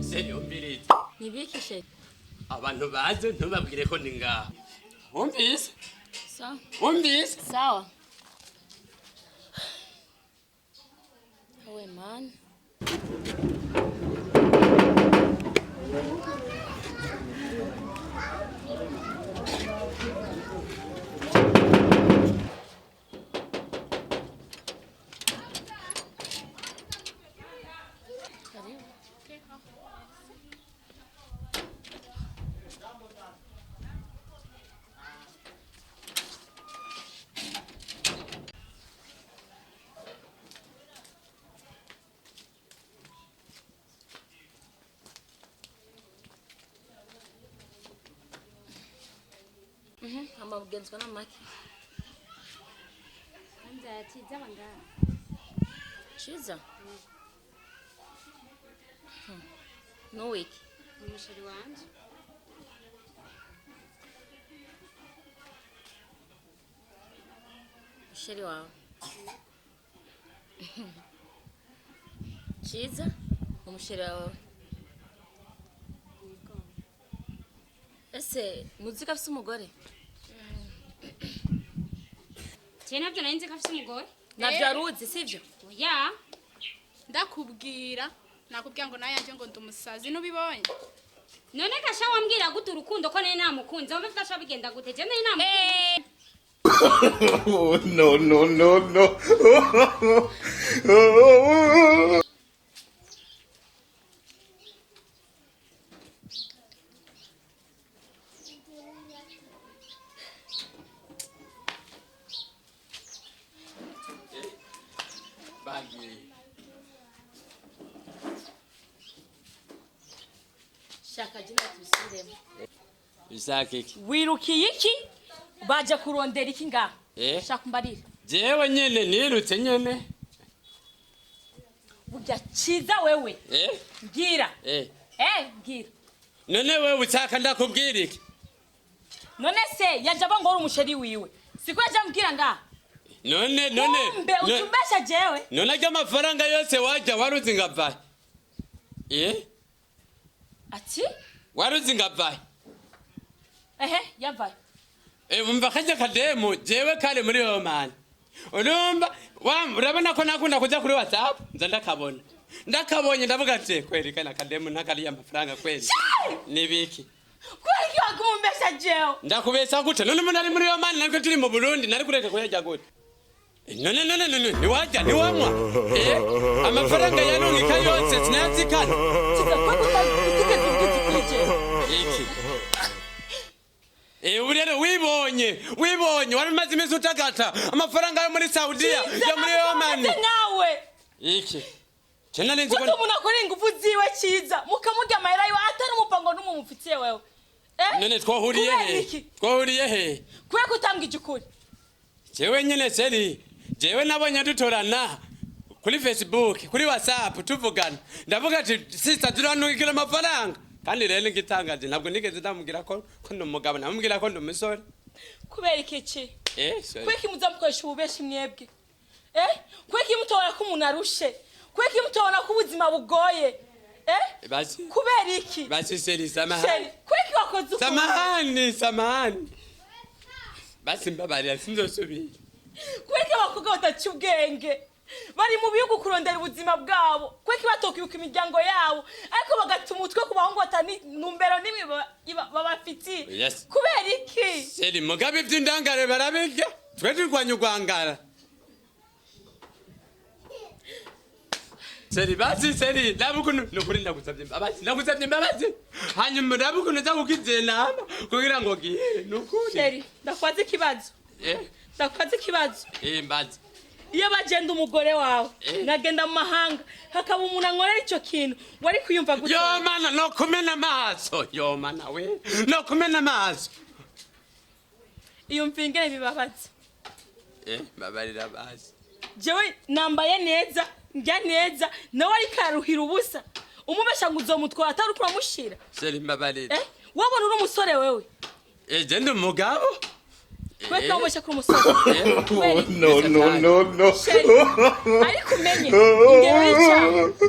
Seyumviriza. Nibikishe. Abantu baze ntubabwire ko ni ngaha. Wumvise? Sawa. Wumvise? Sawa. Awe man. Karibu. Hama kugenzwa n'amaki. Kwanza Chiza wangapi? Chiza. Nuwiki. Umusheri wanje. Musheri wawe. Chiza umusheri wawe. Yego. Ese muzi ko afise umugore? Je navyo nari nzi ko afise umugore. Navyo aruzi sivyo? Oya. Ndakubwira, nakubwira ngo nawe yanje ngo ndi umusazi, ntubibonye? None gasha wambwira gute urukundo ko nari namukunze? Wumva gasha bigenda gute? Je nari namukunze. Oh, no, no, no, no. Bagiye. Shaka jina tubisubiremo. Ishaka iki? Wirukiye iki? Baje kurondera iki ngaha? Eh? Shaka umbarire. Jewe nyene nirutse nyene. Burya Ciza wewe. Eh? Mbwira. Eh. Eh, mbwira. None wewe ushaka ndakubwira iki? None se yaje ava ngo uri umusheri wiwe. Siko yaje ambwira ngaha. None none. Kumbe utumbesha jewe. None arya amafaranga yose wajya waruzi ngavahe? Eh? Ati? Waruzi ngavahe? Ehe, yavaye. Eh, umva kajya kademu jewe kare muri Oman. Urumva urabona ko nakunda kuja kuri WhatsApp nza ndakabona. Ndakabonye ndavuga ati kweri kana kademu ntakariya amafaranga kweri. Nibiki? Kubera iki wagumbesha jewe? Ndakubesha gute? None umuntu ari muri Oman natwe turi mu Burundi nari kureka kuyarya gute? None none none ntiwajya ntiwanywa. Eh, amafaranga yarungika yose sinayazikana. Ciza ko utigeze ubwiza ukuri jewe. Iki? Eh, ubu rero wibonye wibonye wari umaze iminsi utagata amafaranga yo muri Saudiya yo muri Oman. Ciza nawe. Iki? Cena nzi Gute ko umuntu akora ingufu ziwe Ciza mukamurya amahera yiwe atari umupango n'umwe mufitiye wewe. Eh? none twahuriye Kubera he? iki? Twahuriye he? Kubera ko utambwije ukuri. Jewe nyene seri jewe nabonye dutorana kuri Facebook kuri WhatsApp tuvugana ndavuga ati sister turanungikira amafaranga kandi rero ngitangaje ntabwo nigeze ndamubwira ko ko ndi umugabo namubwira ko ndi umusore. Kubera iki ci? Eh, sorry. Kubera iki muza mukoresha ububeshi mwebwe? Eh? Kubera iki mutobona ko umuntu arushe? Kubera iki mutobona ko ubuzima bugoye? Eh? Basi Kubera iki? basi seri samahani. Sheri, kubera iki wakoze uko? Samahani samahani. Basi mbabarira sinzosubira. Kubera iki abakobwa badaca ubwenge? Bari mu bihugu kurondera ubuzima bwabo. Kubera iki batokwibuka imiryango yabo? Ariko bagata umutwe ku bahungu batani numbero nimwe babafitiye. Yes. Kubera iki? Seri mugabe iby'indangare barabirya twe turwanya urwangara. Seri basi seri raba ukuntu nukuri ndagusabye imbabazi ndagusabye imbabazi hanyuma raba ukuntu nza kukiza inama kugira ngo gihe nukuri. Sheri, ndakwaza ikibazo. Eh, Ndakwaza ikibazo. eh mbazi. Iyo bagenda umugore wawe Eh. nkagenda mu mahanga hakaba umuntu ankorera icyo kintu wari kwiyumva gute? Yo mana no kumena amaso yo mana we no kumena amaso. Iyumva ingene bibabaza. Mbabarira basi. Jewe nambaye neza, ndya neza, nawe ariko araruhira ubusa, umubesha ngo uzomutwara atari uko uramushira. Chérie, mbabarira. Wabona uri umusore wewe? Je ndi umugabo. Kubera ko wamubesha ko uri umusore? Oh, no, no, no, no. Chérie, ariko umenye ingero y'icyaha ni urupfu.